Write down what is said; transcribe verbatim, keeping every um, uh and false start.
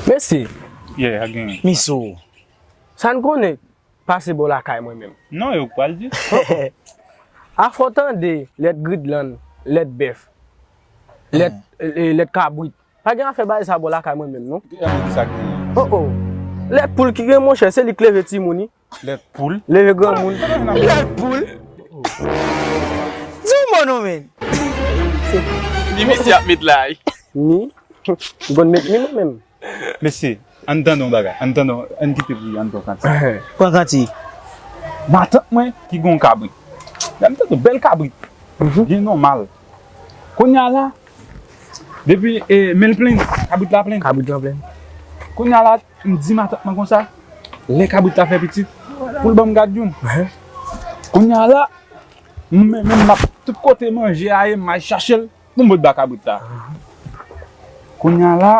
Mesye, Yeah, a genyen. Miso. Sa n konnen pase bò lakay mwen menm. Non, yo pral di. Afò tande lèt gridlann, lèt bèf, lèt, eh, lèt kabrit. Pa gen afè bagay sa bò lakay mwen menm, non. Ki sa genyen? Oh, oh. Lèt poul ki gen, monchè, se li k leve timoun, wi. Lèt poul. Leve granmoun. Lèt poul. Di yon mo non, men. Ni misye ap met la. Ni. M konn met ni mwen menm. Mesye, ann tande yon bagay. Ann tande, ann kite pou ann pran kanti. Pran kanti. Matant mwen ki gen yon kabrit. Ann tande yon bèl kabrit. Byen nòmal. Kounye a la, depi, eh, men l plenn, kabrit la plenn. Kabrit lan plenn. Kounye a la, m di matant mwen konsa, lè kabrit la fè pitit, pou l ban m gad youn. Kounye a la, mwen menm m ap tout kote manje a ye, m al chache l, pou m pot ba kabrit la. Kounye a la,